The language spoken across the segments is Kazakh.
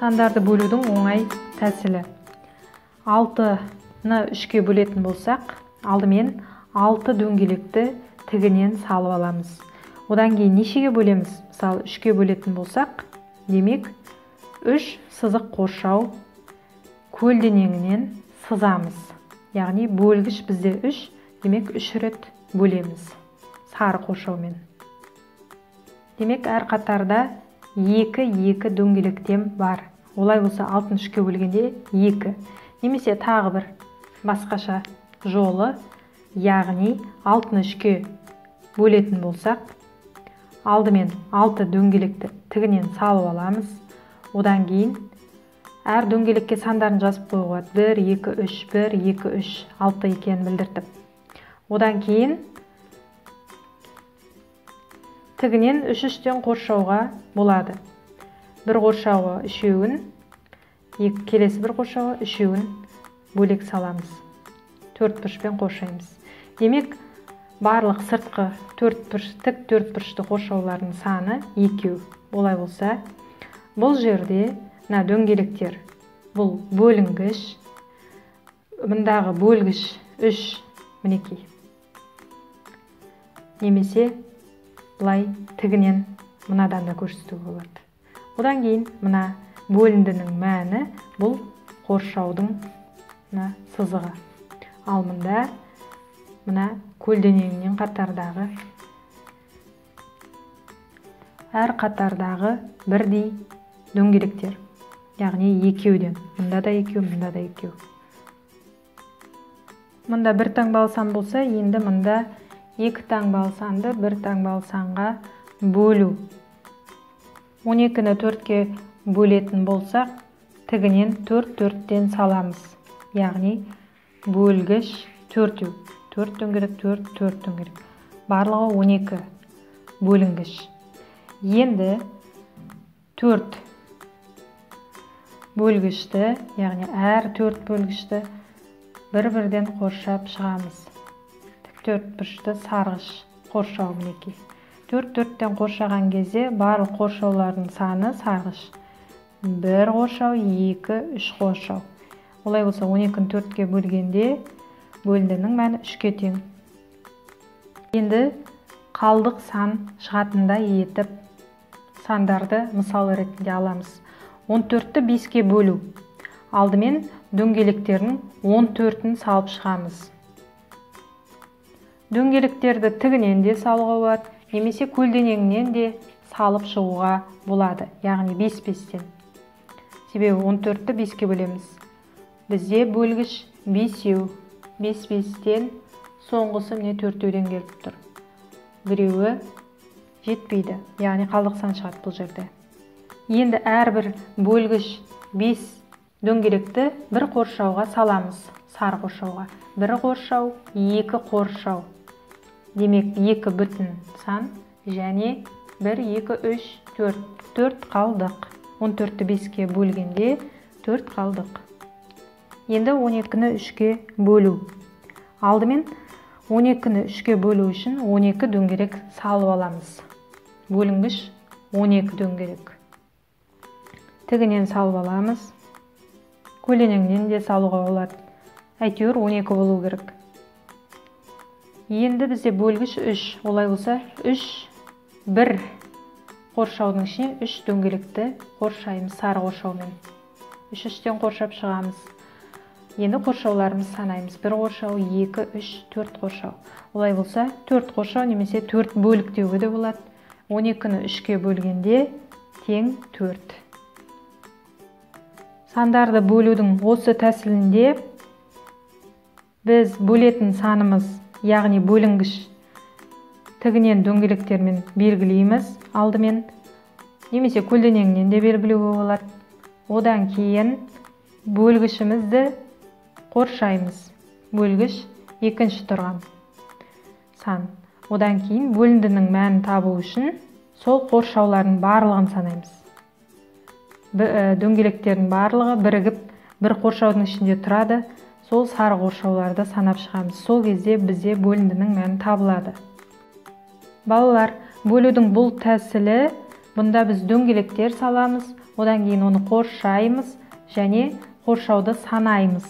Сандарды бөлудің оңай тәсілі. 6-ны 3-ке бөлетін болсақ, алдымен 6 дөңгелекті тігінен салып аламыз. Одан кейін нешеге бөлеміз? Мысалы, 3-ке бөлетін болсақ, демек 3 сызық қоршау көлденеңінен сызамыз. Яғни бөлгіш бізде 3, демек 3 рет бөлеміз сары қоршаумен. Демек әр қатарда 2-2 дөңгелектен бар. Олай болса 6-ны 3-ке бөлгенде 2. Немесе тағы бір басқаша жолы, яғни 6-ны 3-ке бөлетін болсақ, алдымен 6 дөңгелекті тігінен салып аламыз. Одан кейін әр дөңгелекке сандарын жазып қоюға 1, 2, 3, 1, 2, 3, 6 екенін білдіртіп. Одан кейін тігінен 3-3-тен қоршауға болады. Бір қоршауға үшеуін, келесі бір қоршауға үшеуін бөлек саламыз. 4 бұрышпен қоршаймыз. Демек, барлық сыртқы 4 бұрыш, тік 4 бұрышты қоршаулардың саны 2. Олай болса, бұл жерде мына дөңгелектер, бұл бөлінгіш, мындағы бөлгіш 3, мінекей. Немесе былай тігінен мынадан да көрсетуге болады. Одан кейін мына бөліндінің мәні бұл қоршаудың мына сызығы. Ал мында мына көлденеңінен қатардағы әр қатардағы бірдей дөңгелектер. Яғни екеуден. Мында да екеу, мында да екеу. Мында бір таңбалы сан болса, енді мында екі таңбалы санды бір таңбалы санға бөлу. 12-ні 4-ке бөлетін болсақ, тігінен 4-4-тен саламыз. Яғни бөлгіш 4. 4 дөңгелек, 4, 4 дөңгелек. Барлығы 12 бөлінгіш. Енді 4 бөлгішті, яғни әр 4 бөлгішті бір-бірден қоршап шығамыз. 4 бұрышты сарғыш қоршау мінекей. 4-4-тен қоршаған кезде барлық қоршаулардың саны сарғыш. 1 қоршау, 2, 3 қоршау. Олай болса 12-ні 4-ке бөлгенде бөліндінің мәні 3-ке тең. Енді қалдық сан шығатындай етіп сандарды мысал ретінде аламыз. 14-ті 5-ке бөлу. Алдымен дөңгелектердің 14-ін салып шығамыз. Дөңгелектерді тігінен де салуға болады, немесе көлденеңінен де салып шығуға болады, яғни 5-5-тен. Себебі 14-ті 5-ке бөлеміз. Бізде бөлгіш 5-еу. 5-5-тен соңғысы міне 4-еуден келіп тұр. Біреуі жетпейді, яғни қалдық сан шығады бұл жерде. Енді әрбір бөлгіш 5 дөңгелекті бір қоршауға саламыз, сары қоршауға. Бір қоршау, 2 қоршау. Демек, 2 бүтін сан және 1, 2, 3, 4. 4 қалдық. 14-ті 5-ке бөлгенде 4 қалдық. Енді 12-ні 3-ке бөлу. Алдымен 12-ні 3-ке бөлу үшін 12 дөңгелек салып аламыз. Бөлінгіш 12 дөңгелек. Тігінен салып аламыз. Көлденеңінен де салуға болады. Әйтеуір 12 болу керек. Енді бізде бөлгіш 3. Олай болса 3, 1 қоршаудың ішіне 3 дөңгелекті қоршаймыз сары қоршаумен. 3-3-тен қоршап шығамыз. Енді қоршауларымызды санаймыз. 1 қоршау, 2, 3, 4 қоршау. Олай болса 4 қоршау немесе 4 бөлік деуге де болады. 12-ні 3-ке бөлгенде тең 4. Сандарды бөлудің осы тәсілінде біз бөлетін санымыз, яғни бөлінгіш тігінен дөңгелектермен белгілейміз алдымен, немесе көлденеңінен де белгілеуге болады. Одан кейін бөлгішімізді қоршаймыз. Бөлгіш екінші тұрған сан. Одан кейін бөліндінің мәнін табу үшін сол қоршаулардың барлығын санаймыз. Дөңгелектердің барлығы бірігіп бір қоршаудың ішінде тұрады. Сол сары қоршауларды санап шығамыз. Сол кезде бізде бөліндінің мәні табылады. Балалар, бөлудің бұл тәсілі Бұнда біз дөңгелектер саламыз, одан кейін оны қоршаймыз және қоршауды санаймыз.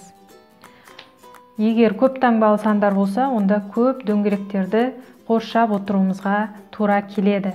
Егер көп таңбалы сандар болса, онда көп дөңгелектерді қоршап отыруымызға тура келеді.